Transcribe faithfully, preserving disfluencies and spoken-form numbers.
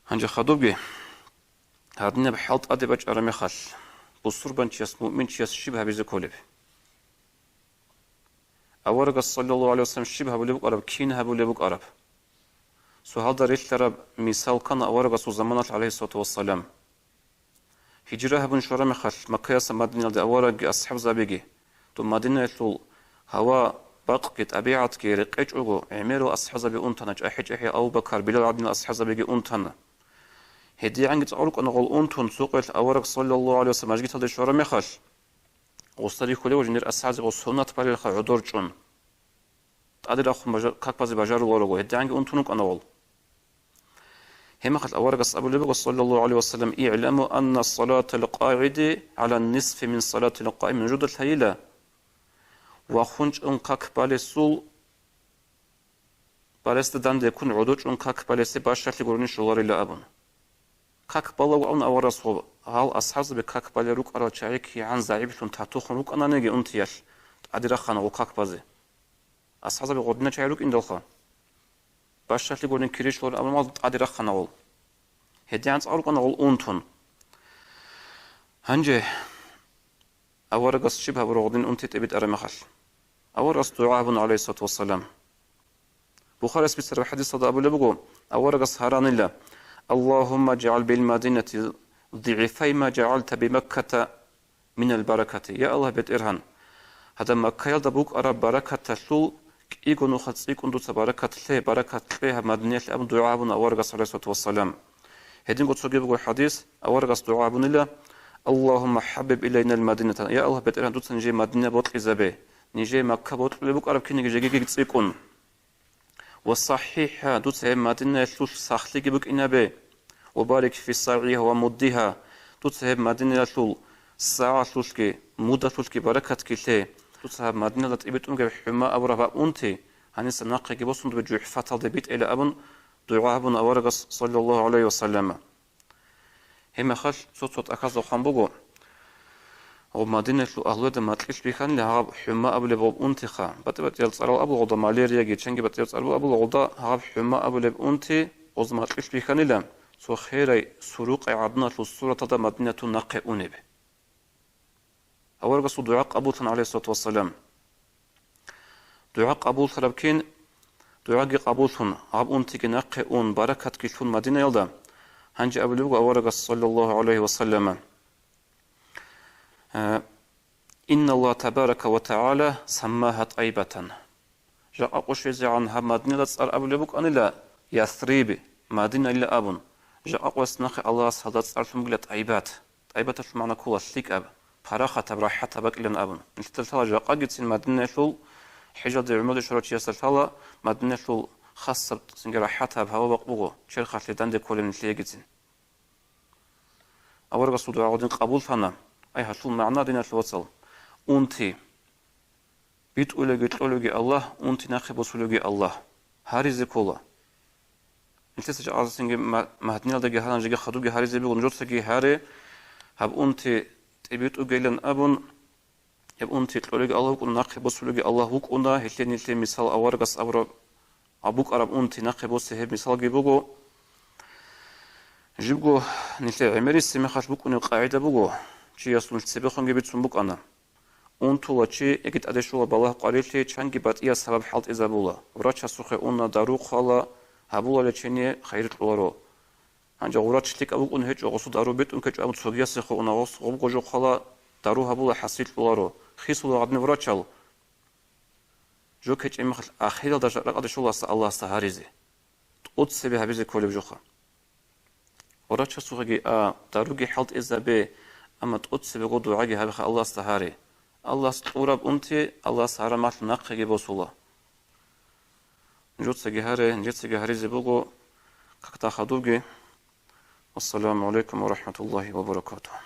Гьанже хадубги, гьадинаб хӀал тӀаде бачӀараб мехалъ, бусурбанчияс, муъминчияс щиб гьабизе кколеб? Аварагас, саллаллагьу гӀалайгьи вассалам, щиб гьабулеб букӀараб, кин гьабулеб букӀараб? Цо гьалда релълъараб мисал ккана аварагасул заманалъ, гӀалайгьиссалату вассалам. Гьижра гьабун щвараб мехалъ, Маккаялдаса Мадинаялде аварагги асхӀабзабиги, доб Мадинаялъул гьава, бакъги, тӀабигӀатги рекъечӀого, гӀемерал асхӀабзаби унтана, чӀахӀи-чӀахӀиял Абу Бакар, Билал гӀадинал асхӀабзабиги унтана. ГьедигӀанги цӀакъ рукӀана гъол унтун, цо къоялъ авараг, саллаллагьу гӀалайгьи вассалам, мажгиталде щвараб мехалъ, гъосда рихьулев жиндир асхӀабзабигъо суннат балелха гӀодор чӀун. ТӀаде рахъун бажа-, как базе бажаруларо, гьедигӀанги унтун рукӀана гъол. Гьеб мехалъ аварагас абулеб буго, саллаллагьу гӀалайгьи вассалам: «ИгӀламу анна салатал къагӀиди гӀала нисфи мин салатил къаими», нужеда лъайила, вахун чӀун как балесул, балесда данде ккун гӀодор чӀун как балесе бащалъи гурони щоларила абун. Как балав абун аварагас, гьал асхӀабзаби как балел рукӀарал чагӀи кигӀан загӀиплъун татухъун рукӀананиги унтиялъ, тӀаде рахъана гъо как базе. АсхӀабзаби гъодинал чагӀи рукӀиндалха, бащалъи гурони кири щоларин абун гьал тӀаде рахъана гъол. ГьедигӀан цӀакъ рукӀана гъол унтун. Гьанже аварагас щиб гьабураб гъодин унти тӀибитӀараб мехалъ? Аварагас дугӀа гьабуна, гӀалайгьиссалату вассалам. Бухарияс бицараб хӀадисалда абулеб буго, аварагас гьаранила: «Аллагьумма жагӀал бил Мадинати дигӀифай ма жагӀалта би Макката минал баракати». Я Аллагь, БетӀергьан, гьадаб Маккаялда букӀараб баракаталъул кӀиго нуха цӀикӀкӀун дуца баракат лъе, баракат кье гьаб Мадинаялъе абун дугӀа гьабуна аварагас, гӀалайгьиссалату вассалам. Гьединго цогидаб буго хӀадис, аварагас дугӀа гьабунила: «Аллагьумма хӀаббиб илайнал Мадината». Я Аллагь, БетӀергьан, дуца нижее Мадина бокьизабе. Нижее Макка бокьулеб букӀараб кинниги жегиги цӀикӀкӀун. «Ва саххӀихӀа», дуца гьеб Мадинаялъулъ сахлъиги букӀинабе. «Ва барик фи сагӀигьа ва муддигьа», дуца гьеб Мадинаялъул сагӀалъулъги, мудалъулъги баракатги лъе. Дуца гьаб Мадиналда тӀибитӀунги гьеб хӀума абураб гьаб унти, гьаниса нахъеги босун добе ЖухӀфаталде битӀейила абун дугӀа гьабуна аварагас, саллаллагьу гӀалайгьи вассалам. Гьеб мехалъ цо-цо тӀахьазда хъван буго, гъоб Мадинаялъул агьлуялда макьилъ бихьанила гьаб хӀума абулеб гъоб унтиха, батӀи-батӀиял цӀарал абула гъолда, малярияги чанги батӀиял цӀарал абула гъолда, гьаб хӀума абулеб унти гъоз макьилъ бихьанила, цо херай сурукъай гӀадналъул сураталда Мадинатун нахъе унеб. Аварагасул дугӀа къабуллъан, гӀалайгьиссалату вассалам. ДугӀа къабуллъараб кин, дугӀаги къабуллъун, гьаб унтиги нахъе ун, баракатги лъун Мадинаялда, гьанже абулеб буго аварагас, саллаллагьу гӀалайгьи вассаллама: «Э, инналлагьа табарака ва тагӀала саммагьа ТӀайбатан». Жакъа къо щвезегӀан гьаб Мадиналда цӀар абулеб букӀанила Ясриб, Мадинаила абун. Жакъа къоялъ нахъе Аллагьас гьалда цӀар лъун бугила ТӀайбат. ТӀайбаталъул магӀна ккола лъикӀаб, парахатаб, рахӀатаб бакӀилан абун. Нилъеда лъала жакъагицин Мадинаялъул хӀежалде гӀумраде щварав чиясда лъала Мадинаялъул хасаб цинги рахӀатаб гьава-бакъ буго, черхалъе данде кколеб нилъеегицин. Аварагасул дугӀа гъодин къабуллъана. Ай, гьалъул магӀна, диналъул вацал, унти битӀулевги кьолевги Аллагь, унти нахъе босулевги Аллагь. Гьаризе ккола. Нилъеца жакъасинги ма-, Мадиналдаги гьаран жеги хадубги гьаризе буго, нужецаги гьаре, гьаб унти тӀибитӀугейилан абун, гьеб унти кьолевги Аллагь вукӀуна, нахъе босулевги Аллагь вукӀуна, гьелъе нилъее мисал аварагас абураб, а букӀараб унти нахъе босе гьеб мисалги буго. Жибго нилъер гӀемерисеб мехалъ букӀунеб къагӀида буго, чиясул цебехунги бицун букӀана. Унтула чи, яги тӀаде щола балагь-къварилъи, чанги батӀиял сабаб хӀалтӀизабула. Врачасухъе уна, дару хъвала, гьабула лечение, хайир кьоларо. Гьанже врач лъикӀав вукӀун гьечӀо, гъосул дару битӀун ккечӀо абун цогиясехъе уна, гъос гъобго жо хъвала, дару гьабула, хӀасил кьоларо. Хисула гьадинаб врачал. Жо ккечӀеб мехалъ ахиралда ракӀалде щола Аллагьасда гьаризе. ТӀоцебе гьабизе кколеб жоха. Врачасухъеги а, даруги хӀалтӀизабе, амма тӀоцебего дугӀаги гьабиха, Аллагьасда гьаре. Аллагьас кьураб унти, Аллагьас гьараб мехалъ нахъеги босула. Нужецаги гьаре, нижецаги гьаризе буго, какда хадубги. Ассаламу гӀалайкум ва рахӀматуллагьи ва баракатугьу.